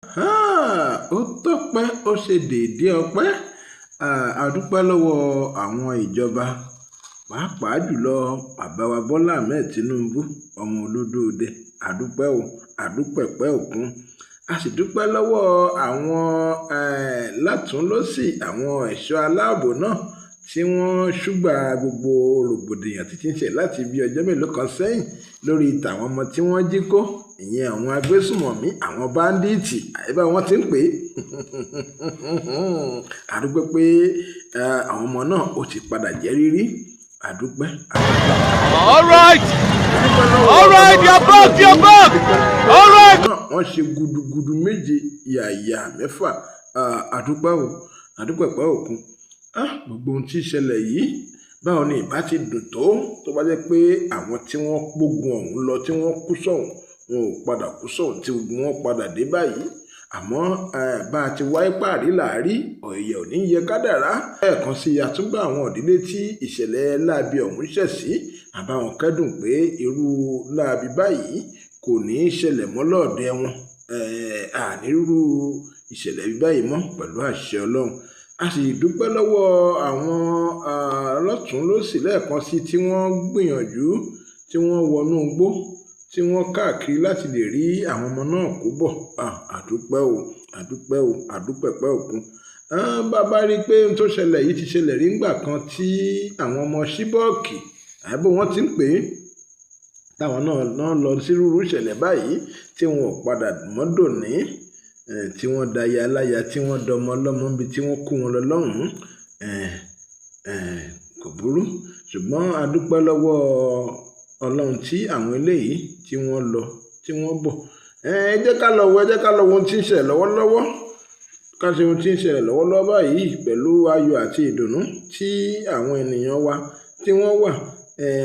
Ó tọ́pẹ́, ó ṣe déédé ọpẹ́. A dúpẹ́ lọ́wọ́ àwọn ìjọba, pàápàá jùlọ bàbá wa Bọ́lá Ahmed Tinubu, ọmọ olódòdè. A dúpẹ́ o, a dúpẹ́ pẹ́ òkun. A sì dúpẹ́ lọ́wọ́ àwọn látúnlọ́sì, àwọn ẹ̀ṣọ́ aláàbò náà tí wọ́n ṣùgbà gbogbo rògbòdìyàn tí ń ṣe láti bí ọjọ́ mélòó kan sẹ́yìn lórí tàwọn ọmọ tí wọ́n jí kó, ìyẹn àwọn agbésùmọ̀mí, àwọn bandit, àyíbá wọn ti ń pè é. A dúpẹ́ pé àwọn ọmọ náà ó ti padà jẹ́ rírí. A dúpẹ́. All right, you're back, you're back. All right. Wọ́n ṣe gudugudu méje yàyà mẹ́fà. A dúpẹ́ o, a dúpẹ́ pẹ́ òkun. Gbogbo ohun tí ń ṣẹlẹ̀ yìí, báwo ni ìbá ti dùn tó tó bá jẹ́ pé àwọn tí wọ́n gbógun ọ̀hún lọ, tí wọ́n kú sọ̀hún, wọn ò padà kú sọ̀hún, tí gbogbo wọn padà dé báyìí. Àmọ́ bá a ti wáyé páàrí làárí, ọ̀yẹ̀ ò ní yẹ kádàrá. Lẹ́ẹ̀kan sí, àtúngbà àwọn ìdílé tí ìṣẹ̀lẹ̀ láabi ọ̀hún ṣẹ̀ sí, àbáwọn kẹ́dùn pé irú láabi báyìí kò ní í ṣẹlẹ̀ mọ́ lọ́ọ̀dẹ wọn. Ànírú ìṣẹ̀lẹ̀ báyìí mọ́ pẹ̀lú àṣẹ Ọlọ́run. A sì dúpẹ́ lọ́wọ́ àwọn lọ́tùn lósì lẹ́ẹ̀kan sí tí wọ́n gbìyànjú, tí wọ́n wọnú igbó, tí wọ́n káàkiri láti lè rí àwọn ọmọ náà kó bọ̀. A dúpẹ́ o, a dúpẹ́ o, a dúpẹ́ pẹ́ òkun. Bàbá rí i pé ohun tó ṣẹlẹ̀ yìí ti ṣẹlẹ̀ rí ńgbà kan tí àwọn ọmọ Chibok, àbí wọ́n ti ń pè é, táwọn náà lọ sí rúrú ìṣẹ̀lẹ̀ báyìí, tí wọn ò padà mọ́ dòní, tí wọ́n daya aláya, tí wọ́n dọmọ ọlọ́mọ níbi tí wọ́n kó wọn lọ lọ́hùn-ún. Kò burú, ṣùgbọ́n a dúpẹ́ lọ́wọ́ Ọlọ́run tí àwọn eléyìí tí wọ́n lọ, tí wọ́n bọ̀. Ẹ jẹ́ ká lọ wo, ẹ jẹ́ ká lọ wo ohun tí ń ṣẹlẹ̀ lọ́wọ́lọ́wọ́. Ká ṣe ohun tí ń ṣẹlẹ̀ lọ́wọ́lọ́wọ́ báyìí pẹ̀lú ayọ̀ àti ìdùnnú tí àwọn ènìyàn wa tí wọ́n wà.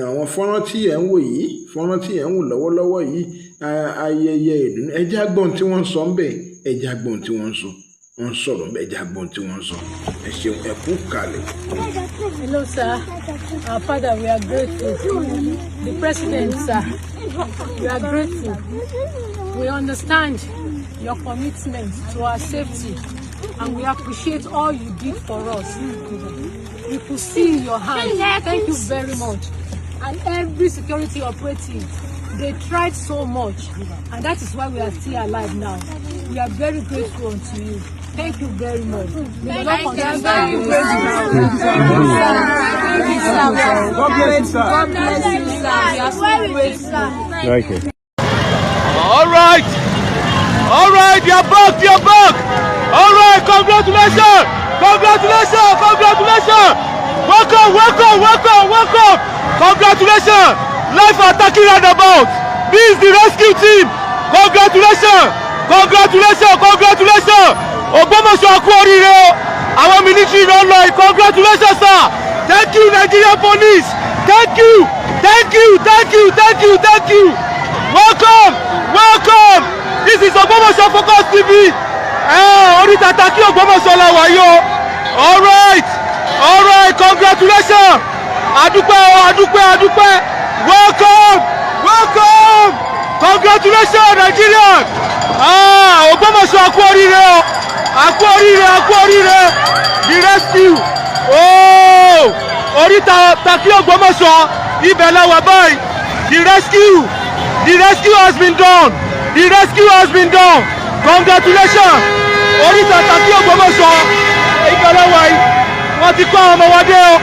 Àwọn fọ́nrán tí ẹ̀ ń wò yìí, fọ́nrán tí ẹ̀ ń wò lọ́wọ́lọ́wọ́ yìí, ayẹyẹ ìdùnnú. Ẹ jẹ́ á gbọ́ ohun tí wọ́n ń sọ ńbẹ̀. Ẹ jẹ́ á gbọ́ ohun tí wọ́n ń sọ. Wọ́n ń sọ̀rọ̀ ńbẹ̀. Ẹ jẹ́ á gbọ́ ohun tí wọ́n ń sọ. Ẹ ṣeun, ẹ kú kalẹ̀. Hello, sir. Our father, we are grateful. The president, sir, we are grateful. We understand your commitment to our safety and we appreciate all you did for us. We could see your hand. Thank you very much. And every security operative, they tried so much, and that is why we are still alive now. We are very grateful unto you. Thank you very much. May the Lord continue to bless you. God bless you, sir. God bless you, sir. We are so grateful. Thank you. All right, you're back, you're back. All right, congratulations, congratulations, congratulations. Welcome, welcome, welcome, welcome. Congratulations. Live at Taki roundabout. This is the rescue team. Congratulations, congratulations, congratulations. Ògbómọ̀ṣọ́, kú oríire o. Àwọn military ló ń lọ yìí. Congratulations, sir. Thank you, Nigerian police. Thank you, thank you, thank you, thank you, thank you. Welcome, welcome. This is Ògbómọ̀ṣọ́ Focus TV. Oríta Takí Ògbómọ̀ṣọ́ la wà yìí o. All right, congratulations. Adúpẹ́ o, adúpẹ́, adúpẹ́. Welcome, welcome. Congratulations, Nigerian. Ah, Ògbómọ̀ṣọ́, a kú oríire o, a kú oríire, a kú oríire. The rescue. Oh, oríta Takí Ògbómọ̀ṣọ́, ibẹ̀ la wà báyìí. The rescue has been done. The rescue has been done. Congratulations. Oríta Takí Ògbómọ̀ṣọ́, ibẹ̀ la wà yìí. Wọ́n ti kó àwọn ọmọ wa dé o.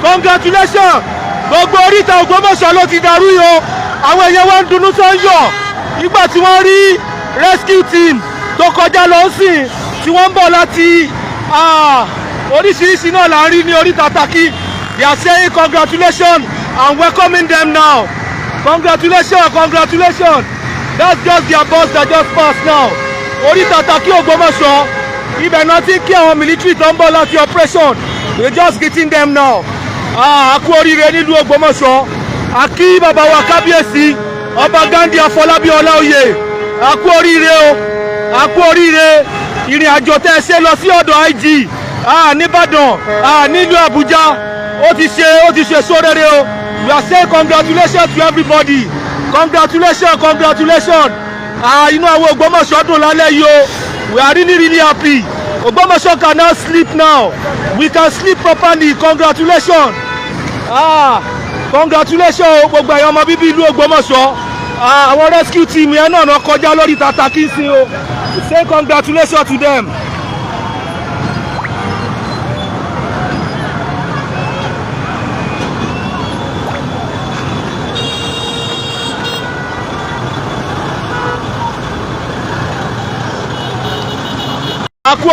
Congratulations. Gbogbo oríta Ògbómọ̀ṣọ́ ló ti dàrú yìí o. Àwọn èèyàn wa ń dunnú tó ń yọ̀ nígbà tí wọ́n rí rescue team tó kọjá lọ sí, tí wọ́n ń bọ̀ láti oríṣiríṣi náà là ń rí ní oríta Takí. They are saying congratulations and welcoming them now. Congratulations, congratulations. That's just their bus that just passed now. Oríta Takí Ògbómọ̀ṣọ́, ibẹ̀ náà ti ń kí àwọn military tó ń bọ̀ láti operation. They just greeting them now. Ah, a kú oríire nílùú Ògbómọ̀ṣọ́. A kí bàbá wa kábíyèsí, Ọba Ghandi Afọlábí Ọláoyè. A kú oríire o, a kú oríire. Ìrìn àjò tẹ́ ẹ ṣe lọ sí ọ̀dọ̀ IG nìbàdàn, nílùú Àbújá, ó ti ṣe, ó ti ṣe sóréré o. We are saying congratulations to everybody. Congratulations, congratulations. Inú àwọn Ògbómọ̀ṣọ́ dùn lálẹ́ yìí o. We are really, really happy. Ogbomoso can now sleep now. We can sleep properly. Congratulations. Ah, congratulations o, gbogbo ẹ̀yin ọmọ bíbí ìlú Ògbómọ̀ṣọ́. Ah, àwọn rescue team yẹn náà kọjá lórí Takí sí o. Say congratulations to them.